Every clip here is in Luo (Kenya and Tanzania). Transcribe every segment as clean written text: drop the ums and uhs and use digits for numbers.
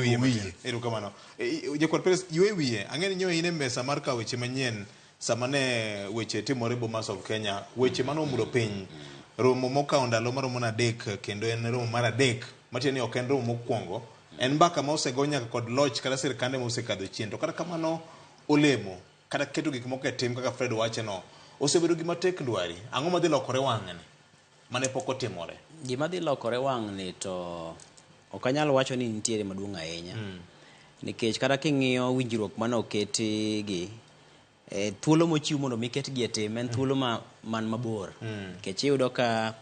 Wiye matin. Erokamano. Jakwar Peres, ywe wiye. Ang'e ni nyo in e mesa mar kawo weche manyien sama ne weche timore Bomas of Kenya. Weche mane omulo piny. Romo mokawo ndalo maromo na adek kendo en romo mar adek. Matiende ni ok en romo mokwongo. En mbaka ma osego nyaka kod loch kata sirkande ma osekadho chien. To kata kamano olemo kata keto gik moko e tim kaka Fred wache no osebedo gima tek ndwari. Ang'o madhi lokore wang'ni mane pok otimore? Gima dhi lokore wang'ni to ok anyal wacho ni nitiere maduong' ahinya. Nikech kata king'iyo winjruok mane oketi gi, thuolo mochiw mondo mi ketgi e tim en thuolo ma man mabor. Nikech iyudo ka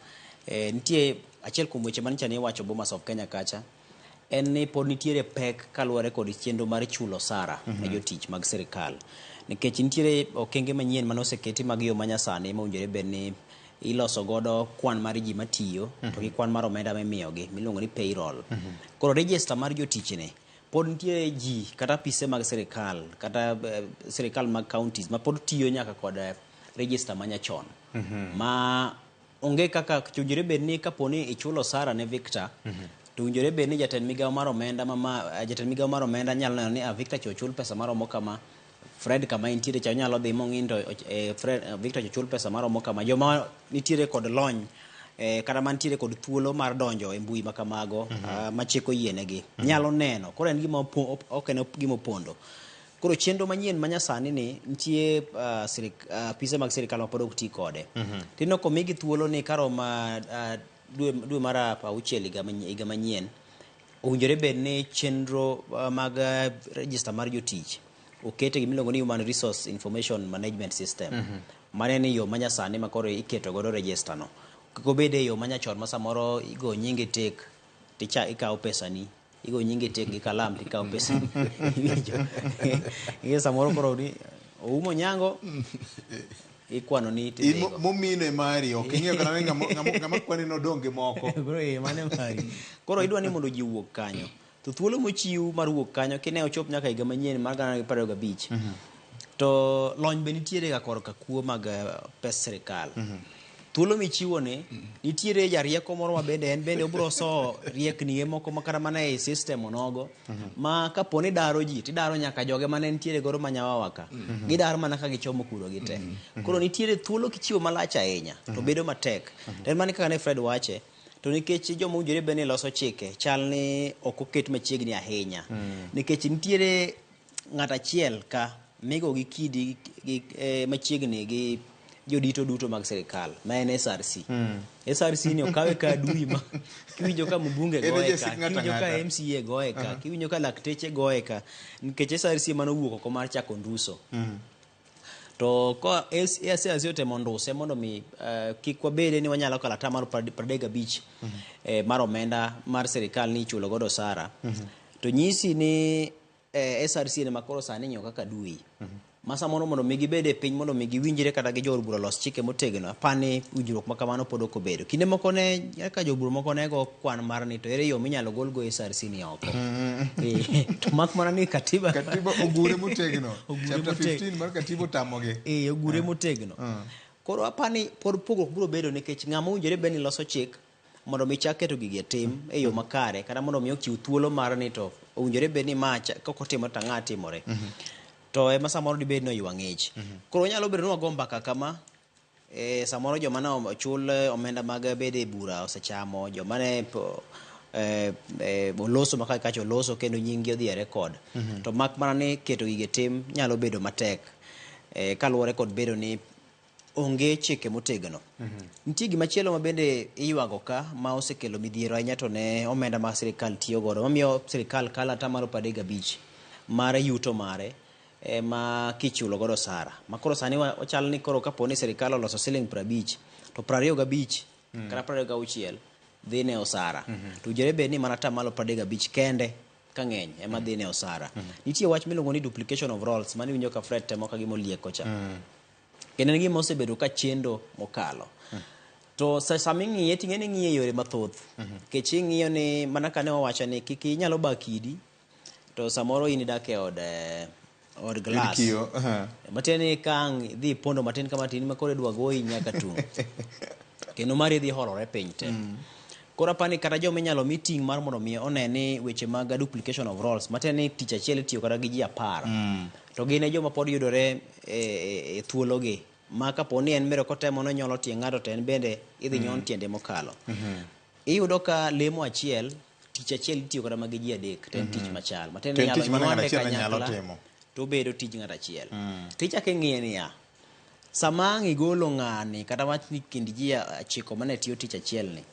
nitie achiel kuom weche manyicha ni iwacho Bomas of Kenya kacha, en ni pod nitiere pek kaluwore kod chenro mar chulo osara ne jotich mag sirikal. Nikech nitiere okenge manyien mane oseketi mag yo manyasani mowinjore bed ni iloso godo kwan mar ji matiyo to gi kwan mar omenda mimiyogi miluongo ni payroll. Koro register mar jotich ni pod nitie ji kata apise mag sirikal kata sirikal mag counties ma pod tiyo nyaka kod register manyachon. Ma onge kaka owinjore bed ni kapo ni ichulo osara ne Victor, to owinjore bed ni jatend migawo mar omenda mama jatend migawo mar omenda nyalo neno ni ah, Victor cha ochul pesa maromo kama, Fred kama entiere cha onyalo dhi mong'i to Fred, Victor cha ochul pesa maromo kama. Joma nitiere kod lony kata mantiere kod thuolo mar donjo e mbui ma kamago ma chik oyienegi nyalo neno. Koro en gima ok en gima opondo. Koro chenro manyien ma nyasani ni nitie apise mag sirikal ma pod ok ti kode. Tineno komigi thuolo ni karom dwe mar auchiel higa manyien owinjore bed ni chenro mag register mar jotich okete gima iluongo ni Human Resource Information Management System. Mano en yo manyasani ma koro iketo godo register no. Kik obed e yo manyachon ma samoro igo nyingi tik ticha ikawo pesani. Igo nyingi tik gi kalam tikawo pesani. Iwinjo? Ing'e samoro koro ni oumo nyango ikwano ni tidhigo. Momino e mari ok ing'eyo kata ni ng'ama kwani nodong' gi moko. Koro e mano e mari. Koro idwa ni mondo ji owuog kanyo. To thuolo mochiw mar wuok kanyo kine ochop nyaka higa manyien mar gana gi piero ariyo gabich. To lony be nitiere ga korka kuo mag pes sirikal. Thuolo michiwo ni nitiere jarieko moro ma bende en bende obiro so riekni ge moko ma kata mana e system onogo ma kapo ni daro ji tidaro nyaka joge mane nitiere godo manyawawa ka. Gidaro mana ka gichomo kuro gite. Koro nitiere thuolo kichiwo malach ahinya to bedo matek. To en mana kaka ne Fred wache to nikech joma owinjore bed ni loso chike chal ni ok oket machiegni ahinya. Nikech nitiere ng'at achiel ka migo gi kidi gi machiegni gi jodito duto mag sirikal ma en SRC. SRC ni okawe ka adui ma kiwinjo ka mbunge goye ka, kiwinjo ka MCA goye ka, kiwinjo ka lakteche goye ka, nikech SRC ema nowuok oko mar chako nduso. To ka SRC otemo nduse mondo mi kik wabede ni wanyalo kalo atamalo 35 mar omenda mar sirikal ni ichulo godo osara, to nyisi ni SRC en ema koro sani ing'iyo kaka adui. Ma samoro mondo mi gibed e piny mondo mi giwinjre kata gi jood bura los chike motegno, apani winjruok ma kamano pod ok obedo. Kinde moko ne ka jood bura moko ne go kwan mar ni to ere yo minyalo gol go SRC ni oko. To mak mana ni katiba Katiba ogure motegno. Chapter 15 mar katiba otamogi. Ogure motegno. Koro apani pod pogruok biro bedo nikech ng'ama owinjore bed ni loso chik mondo mi chak keto gigi e tim e yo makare kata mondo mi ochiw thuolo mar ni to owinjore bed ni ma kok otimore to ang'a timore. To ema samoro dibed ni oywa ng'ich. Koro onyalo bedo ni wago mbaka kama, samoro joma ne ochul omenda mag bedo e bura osechamo, joma ne oloso ma kacha oloso kendo nying gi odhi e record. To mak mana ni keto gigi e tim nyalo bedo matek kaluwore kod bedo ni onge chike motegno. Nitie gima chielo ma bende iywago ka ma osekelo midhiero ahinya to ne omenda ma sirikal tiyo godo mamiyo sirikal kalo atamalo 35 mar yuto mare ma kichulo godo osara. Ma koro sani ochal ni koro kapo ni sirikal oloso siling 50 to 25 kata 26 dhi ne osara. To owinjore bed ni mana atamalo 35 kende ka ng'eny ema dhi ne osara. Nitie wach miluongo ni duplication of roles mane iwinjo ka Fred temo ka gima olieko cha. Kendo en gima osebedo ka chendo mokalo. To sama ing'iye to ing'e ni ing'iye yore mathoth. Nikech ing'iyo ni mana kane wawacho ni kik inyalo ba kidi to samoro in idak e od glass. Kiyo, Matiende ni ka ang' idhi ipondo matin kama tin ma koro idwa goyi nyaka tung'. Kendo mari dhi holore piny te. Koro apani kata joma inyalo mi ting' mar mondo mi one ni weche mag duplication of roles, matiende ni tich achiel itiyo kata gi ji 10, to gin e joma pod yudore e thuologi ma kapo ni en bende kotemo nonyolo tie ng'ato to en bende idhi nyon tiende mokalo. Iyudo ka lemo achiel, tich achiel itiyo kata ma gi ji 3 to en tich machal. Matiende To ni en tich inyalo mane ng'ato nywande achiel ne nyalo kanyakla timo. to obedo tij ng'ato achiel. Tichako ing'iye niya, sama ang' igolo ng'ani kata wach ni kind ji 9 mane tiyo tich achiel ni,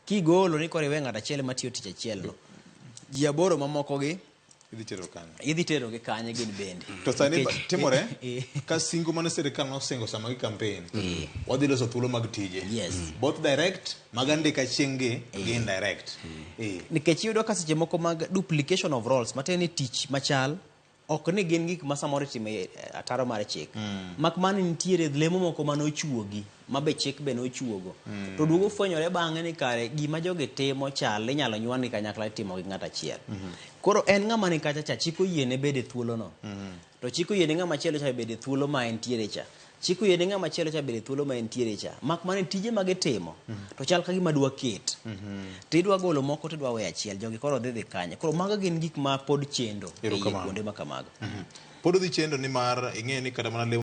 kigolo ni koro iwe ng'ato achiel matiyo tich achiel no, ji 8 mamoko gi Idhi tero kanye? Idhi tero gi kanye gin bende. To sani Nikech- timore ka singo mane sirikal nosingo sama gi campaign, wadhi loso thuolo mag tije. Both direct, mag andika chieng' gi, gi indirect. Nikech iyudo ka seche moko mag duplication of roles, matiende ni tich machal, ok ni gin gik ma samoro itimo e ataro mar chik. Mak mana ni nitiere lemo moko mane ochuogi, ma be chik be nochuogo. To duogo fwenyore bang'e ni kare gima jogi timo chal inyalo nywandgi kanyakla itimo gi ng'ato achiel. Koro en ng'ama ni kacha cha chik oyiene bedo e thuolono. To chik oyiene ng'ama chielo cha bedo e thuolo ma entiere cha. Chik oyiene ng'ama chielo cha bedo e thuolo ma entiere cha. Mak mana ni tije ma gitimo to chal ka gima dwa ket. To idwa golo moko to idwa weyo achiel. Jogi koro dhi dhi kanye. Koro mago gin gik ma pod chendo e iye Erokamano. kuonde ma kamago. Pod odhi chendo nimar ing'eyo ni kata mana lemo